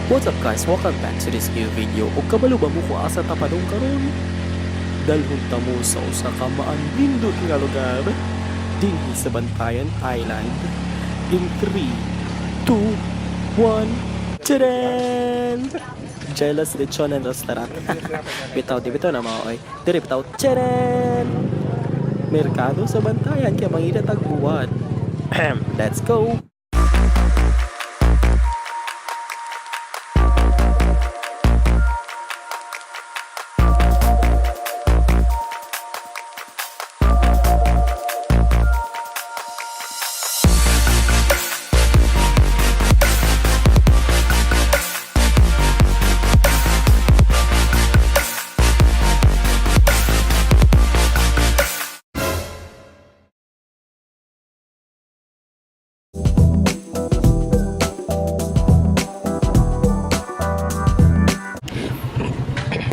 What's up, guys? Welcome back to this new video. O kabalo ba mo kung asa ta padung karon? Dalhon ta mo sa usa ka maanindot nga lugar dinhi sa Bantayan Island. In 3, 2, 1, Tcharan! Jealous Lechon and Restaurant. Bitaw, di bitaw na mga oy. Diri bitaw, tcharan! Merkado sa Bantayan kaya mangita tag buwan. Let's go!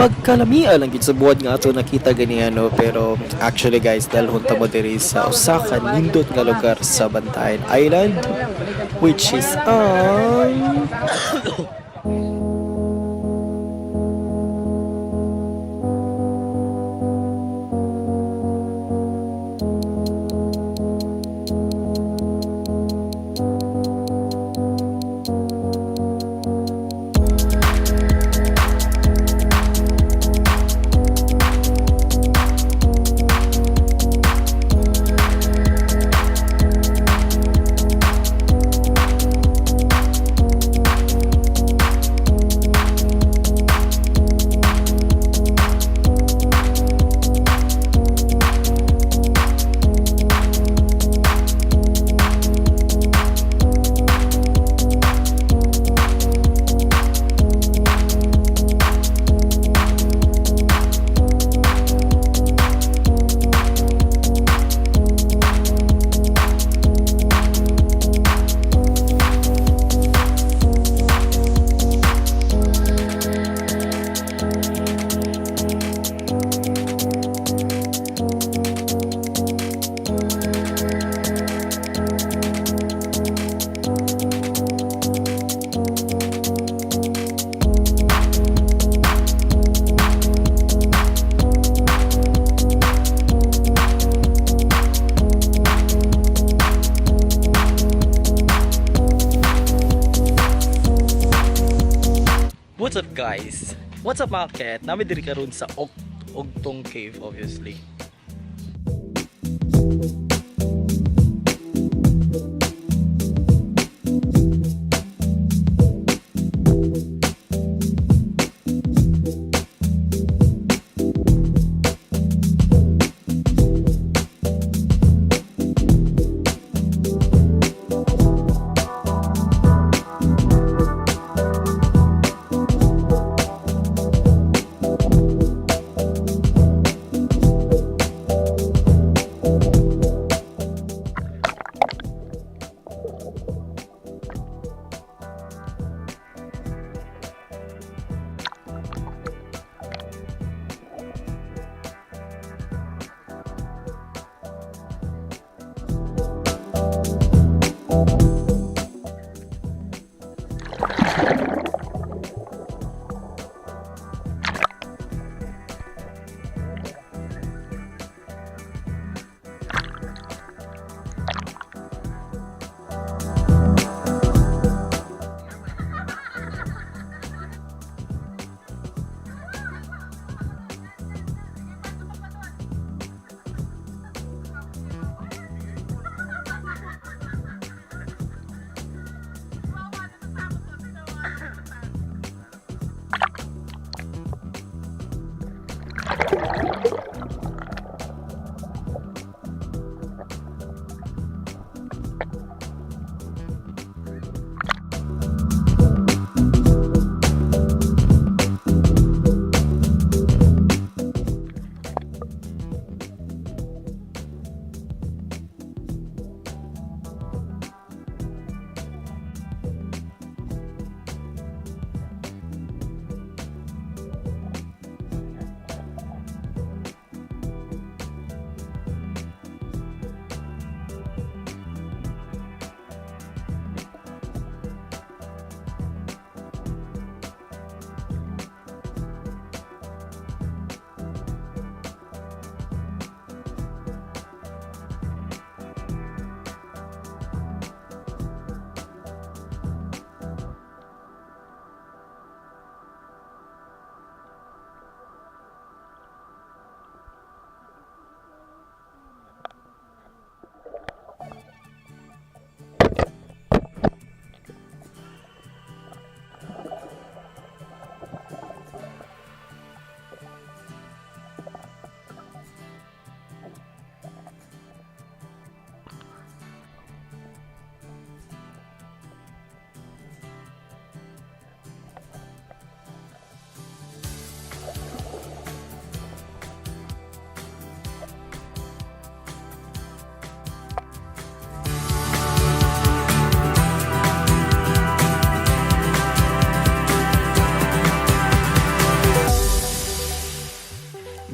Pagkalamian lang gid sa buwan nga ato nakita gani ano, pero actually, guys, dalhon ta mo diri sa usa ka nindot nga lugar sa Bantayan Island, which is ang What's up, guys? What's up, mga ket? Naa mi diri karon sa Ogtong Cave, obviously.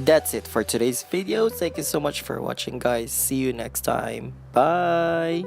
That's it for today's video. Thank you so much for watching, guys. See you next time. Bye!